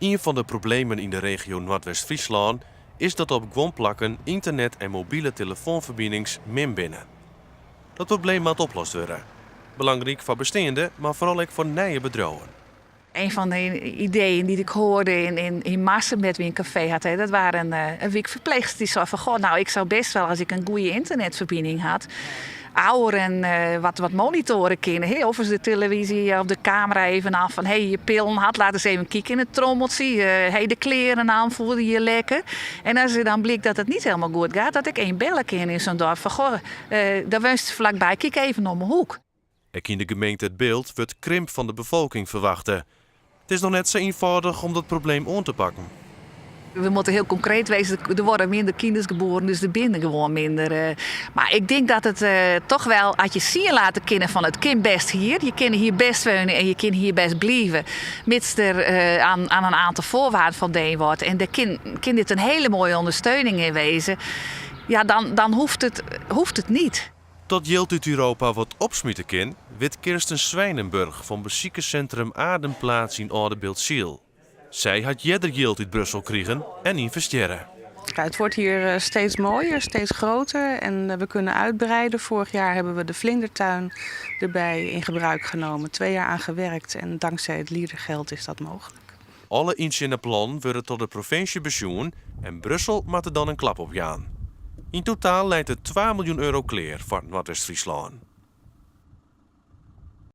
Ien fan de problemen yn de regio Noardwest-Fryslân is dat op guon plakken ynternet en mobile telefoanferbinings min binne. Dat probleem moat oplost wurde. Belangryk foar besteande, mar foaral ek foar nije bedriuwen. Een van de ideeën die ik hoorde in Marsum, met wie een café had, hè, dat waren een wykferpleechster die zei van: "Goh, nou, ik zou best wel, als ik een goede internetverbinding had, ouderen wat monitoren kunnen. Hè? Of eens de televisie of de camera even af van: hey, je pillen had, laat eens even kijken in het trommeltje. Hey, de kleren aan, voelde je lekker?" En als er dan blijkt dat het niet helemaal goed gaat, dat ik één bellen kan in zo'n dorp van: goh, daar woont vlakbij, kijk even om mijn hoek. Ek yn de gemeente It Bilt wurdt krimp fan de befolking ferwachte. It is noch net sa ienfâldich om dat probleem oan te pakken. We moeten heel concreet wezen. Er worden minder kinderen geboren, dus er binnen gewoon minder. Maar ik denk dat het toch wel, als je zien laten kennen van: het kind best hier. Je kan hier best wonen en je kan hier best blijven. Mits er aan een aantal voorwaarden voldaan wordt. En daar kan dit een hele mooie ondersteuning in wezen. Ja, dan hoeft het niet. Dat jild út Europa wat opsmite kin, wit Kirsten Zwijnenburg fan besikersintrum Ademplaats yn Aldebiltsyl. Sy hat earder jild út Brussel krigen en ynvestearre. Ja, het wordt hier steeds mooier, steeds groter en we kunnen uitbreiden. Vorig jaar hebben we de vlindertuin erbij in gebruik genomen. 2 jaar aan gewerkt en dankzij het Leadergeld is dat mogelijk. Alle yntsjinne plannen wurde troch de provinsje besjoen en Brussel moat der dan in klap op jaan. Yn totaal leit der 2 miljoen euro klear foar Noardwest-Fryslân.